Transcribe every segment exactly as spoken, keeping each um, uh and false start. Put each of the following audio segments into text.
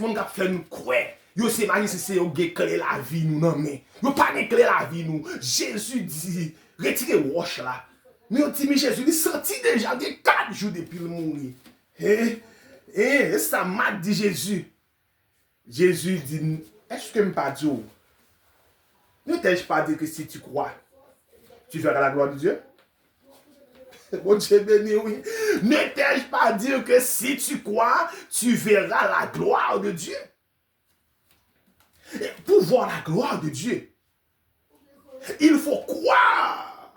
Moun k ap fè nou kwè yo se majisyen, se yo gen kle lavi nou nan men. Yo pa gen kle lavi nou. Jezi di, retire wòch la. Men yo di, men Jezi, li santi deja gen kat jou depi l mouri. Hein? Hein? E sa Mat di Jezi. Jezi di, èske m pa di w, ne t'ai-je pas dit que si tu crois, tu verras la gloire de Dieu? Bondye beni, wi. Ne t'ai-je pas dit que si tu crois, tu verras la gloire de Dieu? Pour voir la gloire de Dieu, il faut croire.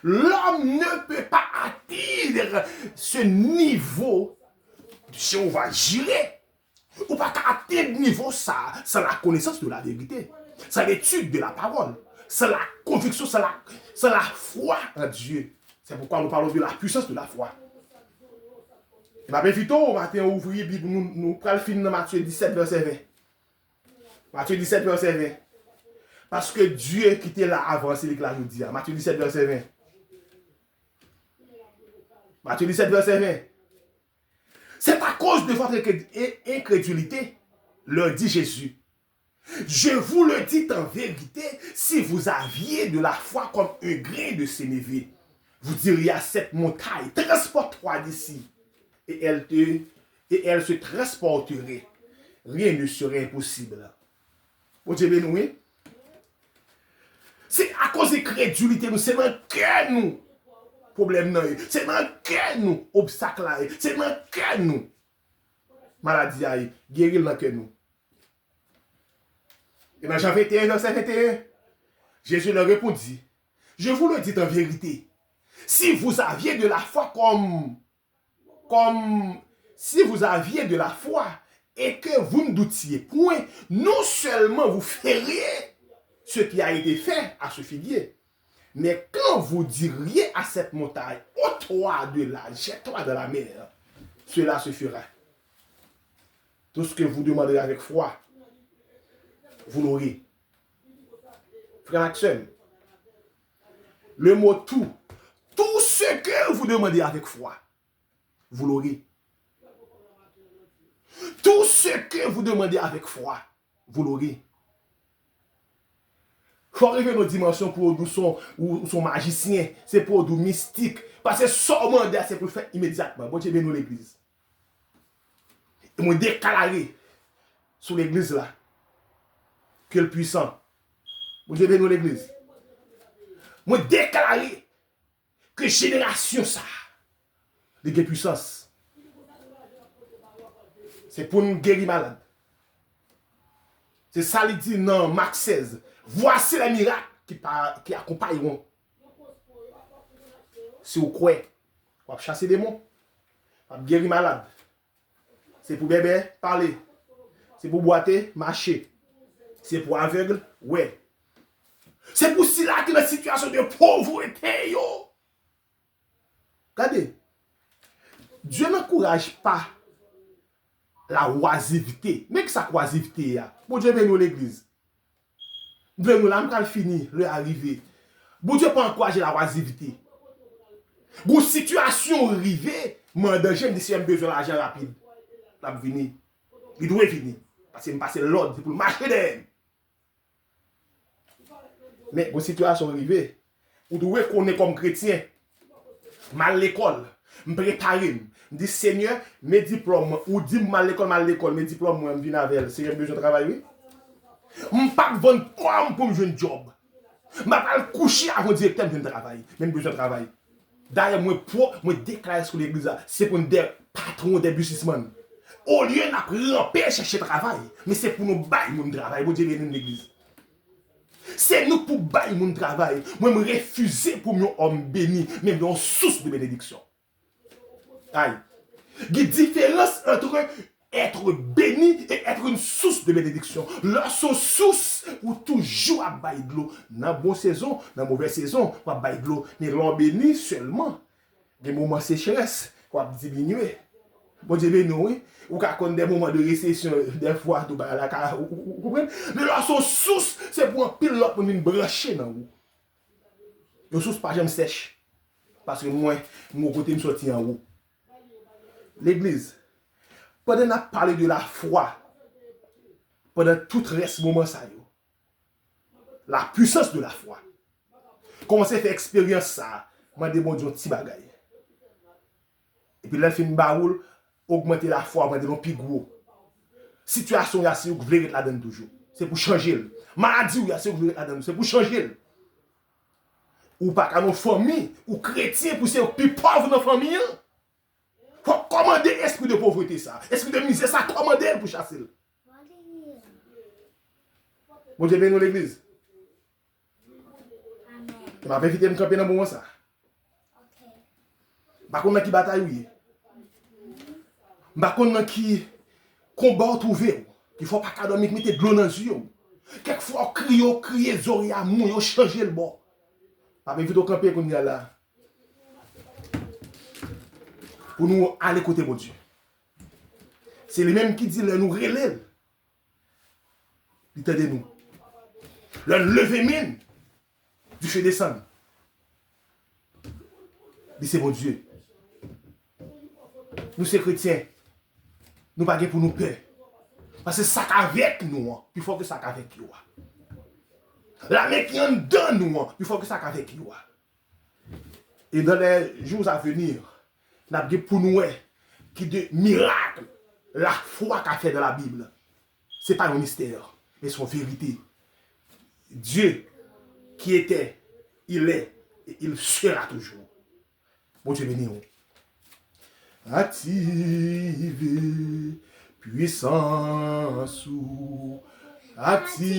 L'homme ne peut pas atteindre ce niveau de Jéhovah Jiré. Ou pa ka atenn nivo sa a san la connaissance de la vérité, sans l'étude de la parole, sans la conviction, sans la, sans la foi en Dieu. C'est pourquoi nous parlons de la puissance de la foi. E m ap envite w maten, ouvri Bib nou, nou pral fin nan Matye disèt, vèsè ven. Matye disèt, vèsè ven. Paske Dye ki te la avan, se li k la jodi a. Matye disèt, vèsè ven. Matye disèt, vèsè ven. C'est à cause de votre incré- in- incrédulité, leur dit Jésus. Je vous le dis en vérité, si vous aviez de la foi comme un grain de sénévé, vous diriez à cette montagne, transporte-toi d'ici, et elle te, et elle se transporterait. Rien ne serait impossible. Bondye beni w, wi. Se akoz enkredilite nou, se nan kè nou pwoblèm nan ye. Se nan kè nou obstak la ye. Se nan kè nou maladi a ye. Geri l nan kè nou. E nan Jan venteyen, vèsè venteyen, Jésus leur répondit, je vous le dis en vérité, si vous aviez de la foi comme comme si vous aviez de la foi et que vous ne doutiez point, non seulement vous feriez ce qui a été fait à ce figuier, mais quand vous diriez à cette montagne, ôte-toi de là, jette-toi dans la mer, cela se fera. Tout ce que vous demanderez avec foi, vous l'aurez. Frè ak sè m, le mot tout, tout ce que vous demandez avec foi, vous l'aurez. Tout ce que vous demandez avec foi, vous l'aurez. Fò w rive nan dimansyon pou w di w se yon, ou, ou se yon majisyen, se pou w di w mistik. Paske sa w mande a, se pou l fèt imedyatman. Bondye beni w, legliz. E mwen deklare sou legliz la ke l pwisan. Bondye beni w, legliz. Mwen deklare ke jenerasyon sa a, li gen pwisans. Se pou n geri malad. Se sa li di nan Mak sèz, voici les miracles qui, par- qui accompagneront. Si w kwè, w ap chase demon, w ap geri malad. Se pou bèbè pale. Se pou bwate mache. Se pou avèg wè. Se pou sila ki nan sitiyasyon de povrete yo. Gade, Dieu n'encourage pas la oisiveté. Men ki sa k oisiveté a? Bondye beni w, legliz. M vle nou la, m pral fini, lè a rive. Bondye pa ankouraje lawazivite. Gon sitiyasyon rive, m an danje, m di, Seyè, m bezwen lajan rapid. L ap vini. Li dwe vini. Paske m pase lòd, se pou l mache dèyè m. Men, gon sitiyasyon rive, ou dwe konnen kòm kretyen, m al lekòl, m prepare m. M di, Senyè, men diplòm mwen. Ou di m m al lekòl, m al lekòl, men diplòm mwen, m vin avè l. Senyè, m bezwen travay, wi. M p ap vann kò m pou m jwenn djòb. M ap al kouche avan direktè m jwenn travay. Men m bezwen travay. Dayè, mwen pwòp, mwen deklare sou legliz la, se pou n de patwon, de biznismann. Olye n ap ranpe chèche travay, men se pou nou bay moun travay. Bondye beni n, legliz. Se nou k pou bay moun travay. Mwen, m refize pou m yon òm beni, men m yon sous de benediksyon. Ay. Gen diferans ant être béni et être une source de bénédiction. Lè w se yon sous, ou toujou ap bay dlo. Nan bon sezon, nan movè sezon, w ap bay dlo. Men lè w beni sèlman, gen moman sechrès, w ap diminye. Bondye beni w, wi. Ou ka konn de moman de resesyon, dèfwa, tou bagay la ka, ou, ou, ou konprann? Men lè w se yon sous, se pou anpil lòt moun vin branche nan ou. Yon sous pa janm sèch. Paske mwen, m wè kote m sòti anwo. Legliz, Pandan n ap pale de lafwa, pandan tout rès moman sa yo, la puissance de la foi. Kòmanse fè eksperyans sa a, mande Bondye yon ti bagay. Epi lè l fin ba ou l, ogmante lafwa, mande l yon pi gwo. Sitiyasyon w la, se ou k vle ret ladan l toujou. Se pou chanje l. Maladi w la, se ou k vle ret ladan l, se pou chanje l. Ou pa ka nan fanmi, ou kretyen pou se ou k pi pòv nan fanmi an. Fòk kòmande espri de povrete sa, espri de mizè sa, kòmande l pou chase l. Bondye beni w legliz. M ap envite n kanpe nan moman sa. M pa konn nan ki batay ou ye. M pa konn nan ki konba w twouve w. Ki fè w pa ka dòmi, k mete dlo nan zye w. Kèk fwa w kriye, w kriye, zòrèy a mouye, w chanje l bò. M ap envite w kanpe kounye a la. Pou nou ale kote Bondye. Se li menm ki di lè nou rele l, li tande nou. Lè n leve men n, dife desann. Li se Bondye. Nou se kretyen. Nou pa gen pou nou pè. Paske sa k avèk nou an, pi fò ke sa k avèk yo a. Lame ki anndan nou an, pi fò ke sa k avèk yo a. Et dans les jours à venir, n ap gen pou nou wè ki de mirak lafwa ka fè dans la Bible. Se pa yon mistè, men se yon verite. Dieu qui était, il est, et il sera toujours. Bondye beni w. Aktive pwisans ou. Aktive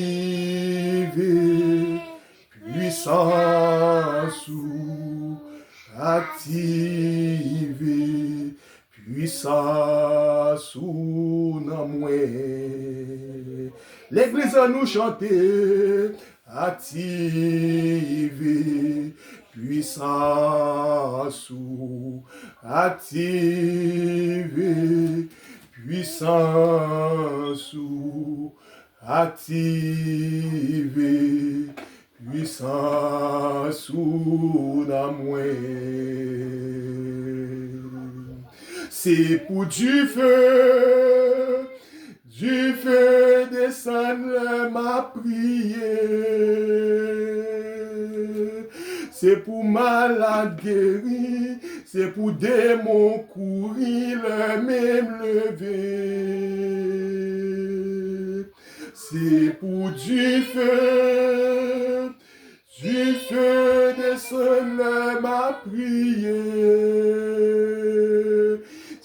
pwisans ou. Aktive pwisans ou nan mwen. Legliz, ann nou chante. Aktive pwisans ou, aktive pwisans ou, aktive pwisans ou nan mwen. Se pou dife Dife desann lè m ap priye. Se pou malad geri, se pou demon kouri lè men m leve. Se pou dife Dife desann lè m ap priye.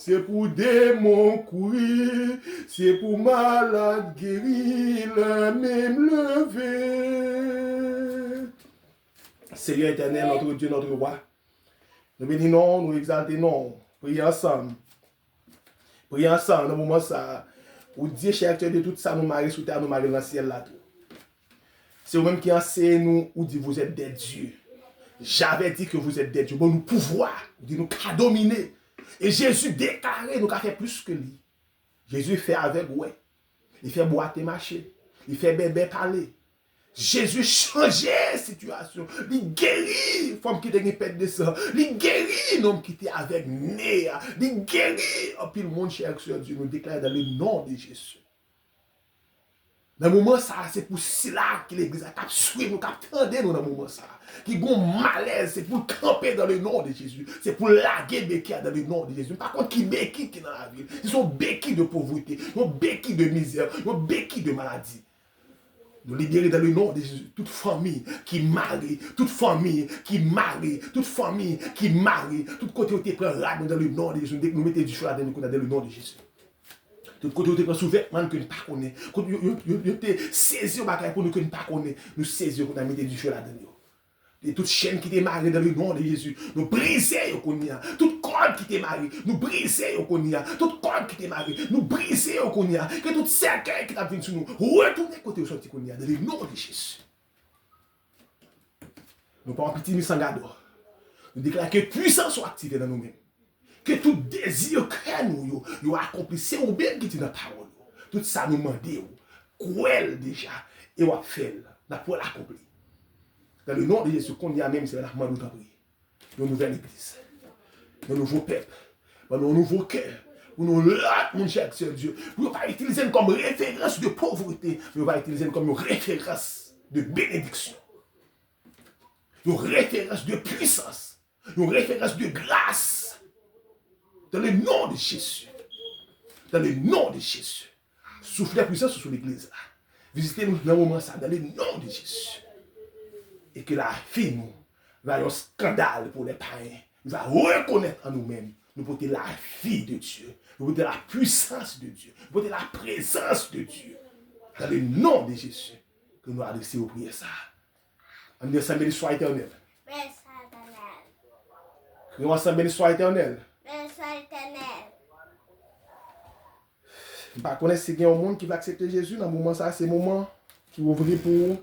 Se pou demon kouri, se pou malad geri lè men m leve. Seigneur éternel, notre Dieu, notre roi, nou beni non w, nou egzalte non w. Priye ansanm. Priye ansanm nan moman sa a. Ou Dye chè ak de tout sa nou mare sou tè a, nou mare l nan syèl la tou. Se ou menm ki anseye nou, ou di, vous êtes des dieux. J'avais dit que vous êtes des dieux. Bon, nou pouvwa, ou di nou ka domine. E Jezi deklare nou ka fè plis ke li. Jezi fè avèg wè. Li fè bwate mache. Li fè bèbè pale. Jezi chanje sitiyasyon. Li geri fanm ki te gen pèt de san. Li geri nonm ki te avèg ne a. Li geri anpil moun, chè ak sè Dye, nou deklare dans le nom de Jésus. Nan moman sa a, se pou sila ki legliz la, k ap swiv nou, k ap tande nou nan moman sa a, ki gon malèz, se pou l kanpe dans le nom de Jésus. Se pou l lage beki a dans le nom de Jésus. M pa konn ki beki ki nan lavi l. Si se yon beki de povrete, yon beki de mizè, yon beki de maladi. Nou libere dans le nom de Jésus. Tout fanmi ki mare, tout fanmi ki mare, tout fanmi ki mare, tout kote yo te pran rad nou dans le nom de Jésus. Nou mete dife ladan yo kounye a dans le nom de Jésus. Tout kote yo te pran souvètman nou ke n pa konnen. Kote yo, yo, yo, yo te sezi yon bagay pou nou ke n pa konnen. Nou sezi yo kounye a, mete dife ladan yo. E tout chèn ki te mare dans le nom de Jésus, nou brize yo kounye a. Tout kòd ki te mare, nou brize yo kounye a. Tout kòd ki te mare, nou brize yo kounye a. Ke tout sèkèy ki t ap vin sou nou retounen kote yo soti kounye a, dans le nom de Jésus. Nou pa yon pitimi sangadò. Nou deklare ke pwisans ou aktive nan nou menm. Ke tout dezi kè nou yo, yo akonpli. Se ou menm ki di nan pawòl ou. Tout sa nou mande ou, kwè l deja, e w ap fè l. N ap wè l akonpli. Dans le nom de Jésus, kounye a menm, Senyè, n ap mande ou tanpri. Yon nouvèl legliz. Yon nouvo pèp. Ban nou yon nouvo kè. Pou nou lòt moun chèche Dye. Pou yo pa itilize n kòm referans de povrete, men yo va itilize n kòm yon referans de benediksyon. Yon referans de pwisans. Yon referans de gras. Dans le nom de Jésus. Dans le nom de Jésus. Souf de pwisans sou legliz la. Vizite nou nan moman sa, dans le nom de Jésus. E ke lavi nou va yon skandal pou lè payen. Nou va rekonèt an nou menm. Nou pote lavi de Dye. Nou pote la pwisans de Dye. Nou pote la prezans de Dye. Dans le nom de Jésus. Ke nou adrese yo priyè sa. Ann di ansanm, beni swa Etènèl. Beni swa Etènèl. Kriye ansanm, beni swa Etènèl. Beni swa Etènèl. M pa konnen si gen yon moun ki va aksepte Jezi nan moman sa, se moman ki ouvri pou ou.